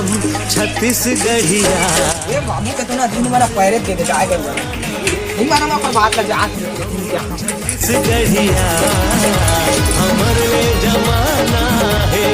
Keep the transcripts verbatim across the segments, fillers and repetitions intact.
छत्तीसगढ़िया। ए बाबू के तो ना दिन भर पैरे दे दे जाए कर। नहीं माना मैं कोई बात ला जात। छत्तीसगढ़िया, हमर ले जमाना हे।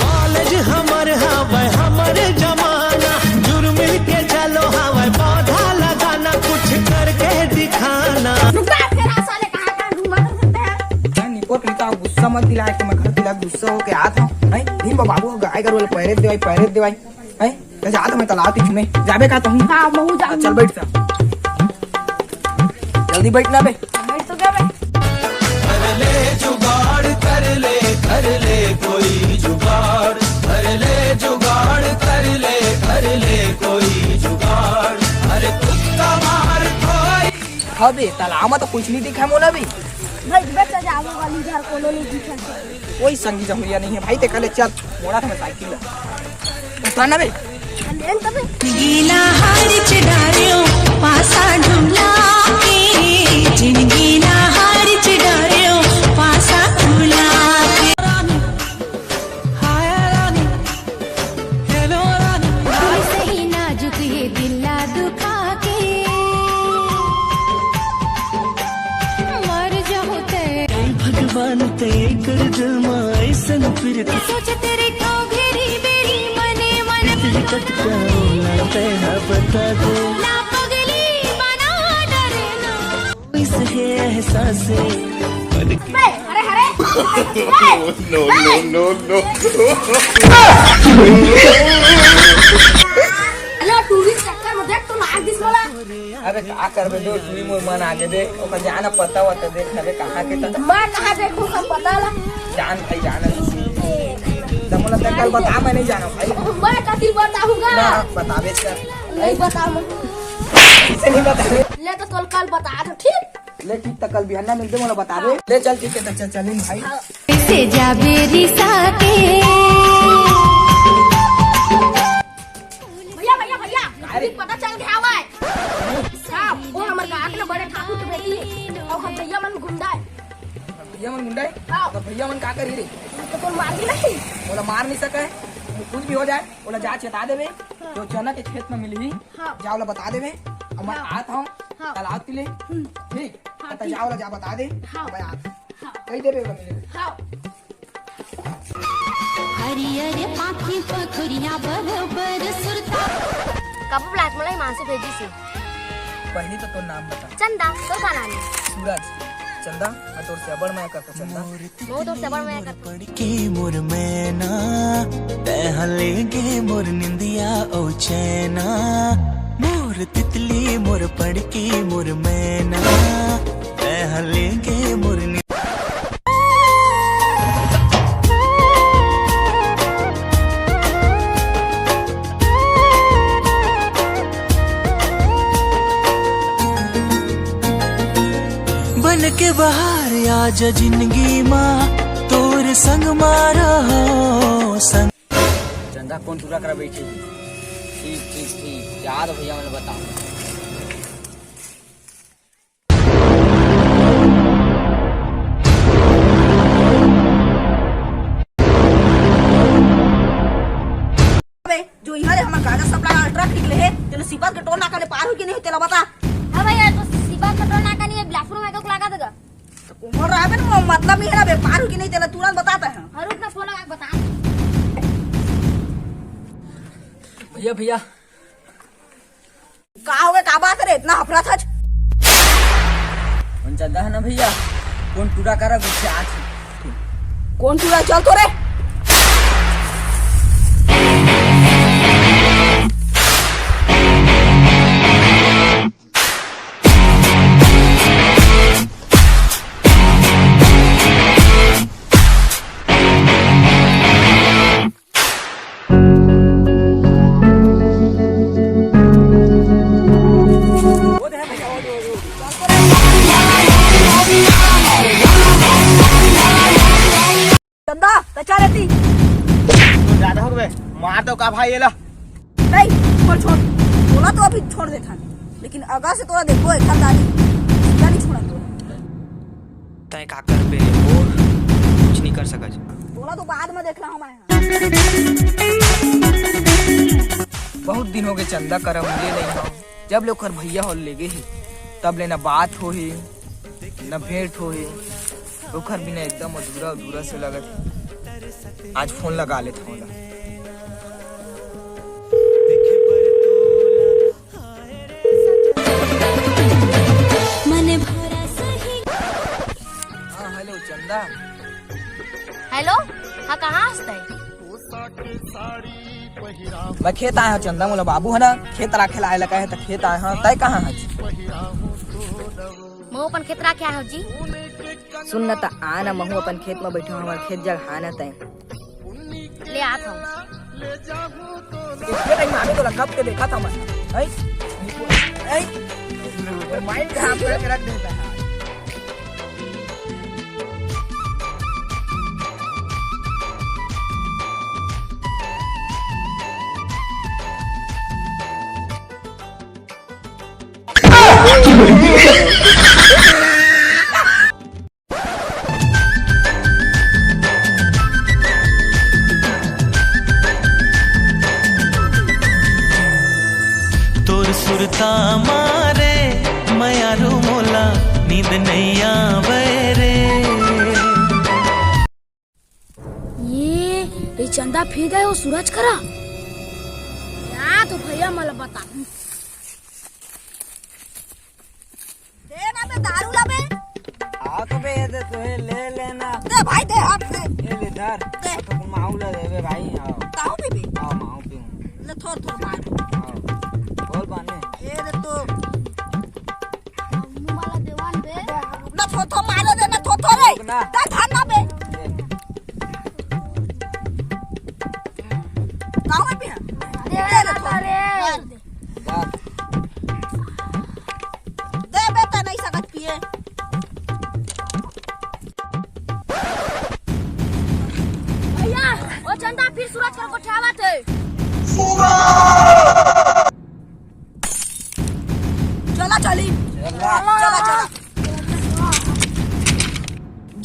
कॉलेज हमर हवय, हमर जमाना। जुर्मिल के चलो हवय, पौधा लगाना, कुछ करके दिखाना। रुक जा, फिर आ साले कहाँ कहाँ घूमा करते हैं? क्या निपोट निका गुस्सा मत दिलाए कि मैं घर दिला गुस्सा होके आता हूँ। नहीं, दिन बाबू गाय गरु वाले पैरे देवाई, पैरे देवाई। हैं? तो जा तो मैं तालाब तीर में। जाबे का तहूँ? हाँ, महू जाऊँ। चल बैठ जा। जल्दी बैठ ना बे। बैठ तो गया बे। कर ले जुगाड़, कर ले, कर ले कोई जुगाड़। कर ले जुगाड़, कर ले, कर ले कोई जुगाड़। अरे कुत्ता मार कोई। हाँ बे, तालाब में तो कुछ नहीं दिखा मोला भी। भाई, बे, तो जाबो वाली घर कोनो नहीं दिखा। कोई संगी जहुरिया नहीं है भाई, ते कले चल, मोड़ा था मैं साइकिल ला। उतार ना बे। ले न तबे। गीला हारिच डारियो पासा ढुला के, जिन गीला हारिच डारियो पासा ढुला के। हाय रानी, हेलो रानी। ऐसे ही नाजुक ये दिल ला दुखा के मर जाहूं ते। भगवान ते कर दिल मा ऐसन प्रीत। सोच तेरे को घेरी बेरी मने मन। तेरी कटका ना ते हा बता दे। ना पगली बना डरना। इस है एहसास मन के। बे, अरे, अरे। No, no, no, no। Hello, टूरी चक्कर में देख तो लाग दिस वाला। अबे का करबे दो, तू ही मोर मन आगे दे, ओकर जाना पता वता देख ना बे, कहाँ के त। मैं कहाँ देखूँ, सब पता ला। जान भाई, जान। त मोला ते कल बता, मैं नहीं जाना भाई। मैं कथी बताऊँगा? ना, बताबे कर। नहीं बताऊँ। किसे नहीं बताबे? ले तो तोल कल बता दो, ठीक? ले ठीक, त कल बिहान ना मिलते, मोला बताबे। ले चल, ठीक है, त चल, चलिन भाई। हाँ। से जाबे रिसा के। भैया, भैया, भैया, अरे। अभी पता चल गया हवय। हाँ, वो हमर गाँव के बड़े ठाकुर के बेटी हे। अउ हम भैया मन गुंडा हे। भैया मन गुंडा हे? हाँ। त भैया मन का करही रे? त तोर मार दी नहीं। मोला मार नहीं सके, वो कुछ भी हो जाए, ओला जा चेता देबे। हाँ। जो चना के खेत में मिलही, हाँ। जा ओला बता देबे। अब मैं हाँ। आत हूँ, हाँ। कल आत ले। हम्म। ठीक? हाँ, त ठीक। जा ओला जा बता दे। हाँ। मैं आत। हाँ। कही देबे ओला मिले। हाँ। हरियर पाखी पखुरिया बरोबर सुरता। कब ब्लैक मलाई मानसू भेजी से? पहली तो तोर नाम बता। चंदा, तोर का नाम हे? सूरज। चंदा, मैं तोर से अबड़ मया करता चंदा। मोर तोर से अबड़ मया करता। पड़ के मोर मैना, तैं हले गे मोर निंदिया ओ चैना। मोर तितली मोर पड़ के मोर मैना, तैं हले गे मोर नि- बन के बहार आजा जिंदगी मा, तोर संग मा रहो संग। चंदा कोन टूरा करा बैठे हे? ठीक, ठीक, ठीक। याद भैया मन बताओ। अबे, जो इहाँ ले हमर गांजा सप्लाई वाला ट्रक निकले हे, तेला सिपत के टोल नाका ले पार हो कि नहीं, तेला बता। हाँ भैया, तो सिपत के टोल नाका नहीं हे, बिलासपुर में को लगा देगा। तो कोमल रहा बे, वो मतलब नहीं है ना बे, पार हो कि नहीं, तेला तुरंत बताता है। हाँ, रुक ना, फोन लगा के बता। भैया, भैया, का होगे, का बात रे, इतना हफरत हच? मन चंदा है ना भैया, कोन टूरा करा गुस्से आज। कोन टूरा, चल तो रे। चंदा, तैं चल एती। तो ज्यादा हो गए, मार दो का भाई ये ला। नहीं, छोड़, छोड़। तोला तो अभी छोड़ देथन, लेकिन अगर से तोला देखो एक दानी, सीधा नहीं छोड़ा तोला। तैं का कर बे, और कुछ नहीं कर सकत। तोला तो बाद में देख ला हमारे यहाँ। बहुत दिन हो गए चंदा करा मिले नहीं हव। जब ले ओकर भैया हर लेगे हे, तब ले न बात हो हे, न भेंट हो हे। ओकर बिना एकदम अधूरा अधूरा से लगत हे। आज फोन लगा लेत हव ओला। मने भरोसा ही। हाँ, हेलो चंदा। हेलो, हाँ, कहाँ हस तैं? मैं खेत आय हव चंदा, मोला बाबू ह ना खेत राखे ला आय ला कहे, त खेत आय हव। तैं कहाँ हस? महूँ अपन खेत राखे आय हव जी। सुन न त, आ ना, महूँ अपन खेत म बइठे हव, हमर खेत जगहा ना तैं। ले आत हव। इसके टाइम आने तोला कब के देखा था मैं। हैं? हैं? माइंड खराब करके रख देता है। तोर सुरता मारे मयारू मोला नींद नइ आवे रे। ये, ये चंदा फिर गए वो सूरज करा। या तो भैया मला बता। दे ना बे, दारू ला बे। हाँ तो बे, ये दे तो है, ले लेना। दे भाई, दे, हाथ दे। ये ले धर। दे। तो तुम माऊ ला देबे भाई, हाँ। ताऊ पीबे? हाँ, माऊ पीऊँ। ले, थोर, थोर मार। हाँ। बोल बाने। ये दे तो। मुँह वाला देवान बे। ना थो थो मारे दे, ना थो थो रे। रुक ना। दे धर ना बे। ले। ताऊ पीबे? दे दे, थोर। मार दे। दे बे, त नहीं सकत पिए। भैया, वो चंदा फिर सूरज कर गोठियावत हे। चला चली। चला, चला।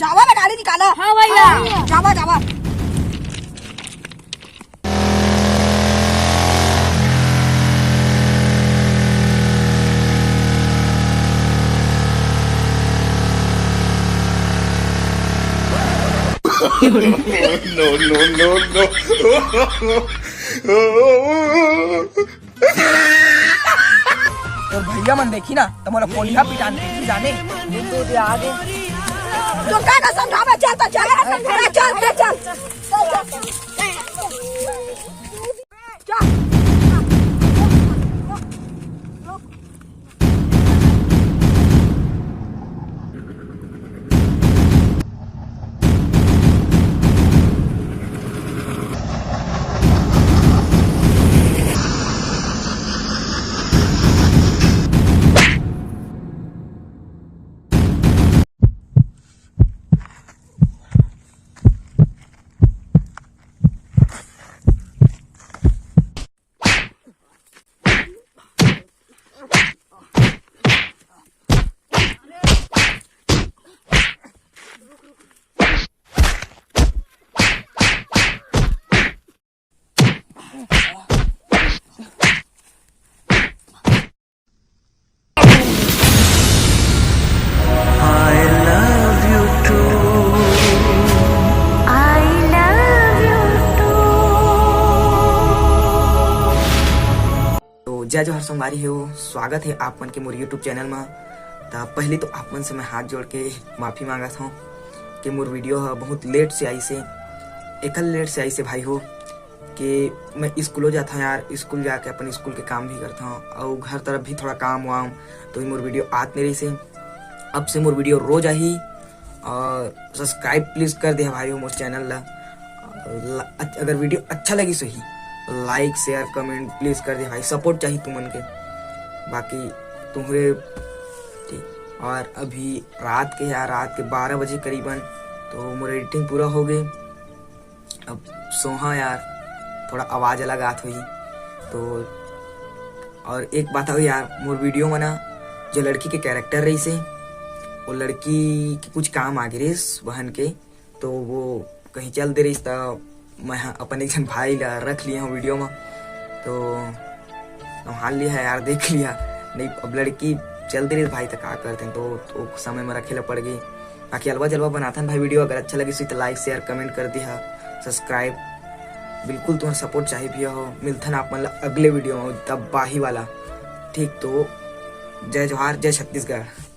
जावा ना, गाड़ी निकाला। हाँ भैया। जावा, जावा। No, no, no, no। तोर भैया मन देखी ना, त मोला कोनिहा पिटान के जाने। तू दे आगे। तो का ना समझावे, चल त चल, चल, चल, चल, चल। I love you too। I love you too। तो जय जोहार संगवारी हो, स्वागत हे आप मन के मोर YouTube चैनल म। त पहली तो आप मन से मैं हाथ जोड़ के माफी मांगत हव कि मोर वीडियो ह बहुत लेट से आइसे, एकल लेट से आइसे भाई हो। कि मैं स्कूलो जाथव यार, स्कूल जाके अपन स्कूल के काम भी करथव अउ घर तरफ भी थोड़ा काम वाम, तो मोर वीडियो आत नहीं रहिसे। अब से मोर वीडियो रोज आही। अउ subscribe please कर दे भाई हो मोर चैनल ला। ला-, अगर वीडियो अच्छा लगिस होही तो like, share, comment please कर दे भाई, support चाही तुमन के। बाकी तुम्हरे ठीक। अउ अभी रात के यार, रात के बारह बजे करीबन, तो मोर एडिटिंग पूरा हो गए। अब सोहा यार, थोड़ा आवाज अलग आत होही। तो अउ एक बात हो यार, मोर वीडियो में ना जो लड़की के कैरेक्टर रहिसे, वो लड़की के कुछ काम आगे रहिस बहन के, तो वो कहीं चल दे रहिस, त मैं ह अपन एक झन भाई ला रख लिए हव वीडियो में। तो संभाल लिया है यार, देख लिया। नहीं, अब लड़की चल दे रही भाई, तो का करते हैं, तो, तो समय में रखे ला पड़ गई। बाकी अलवा जलवा बनाथन भाई वीडियो, अगर अच्छा लगिस तो like share comment कर दिहा, subscribe, बिल्कुल तुम्हारा support चाहिए भैया हो। मिलथन आप मन ला अगले वीडियो में तबाही वाला, ठीक? तो जय जोहार, जय छत्तीसगढ़।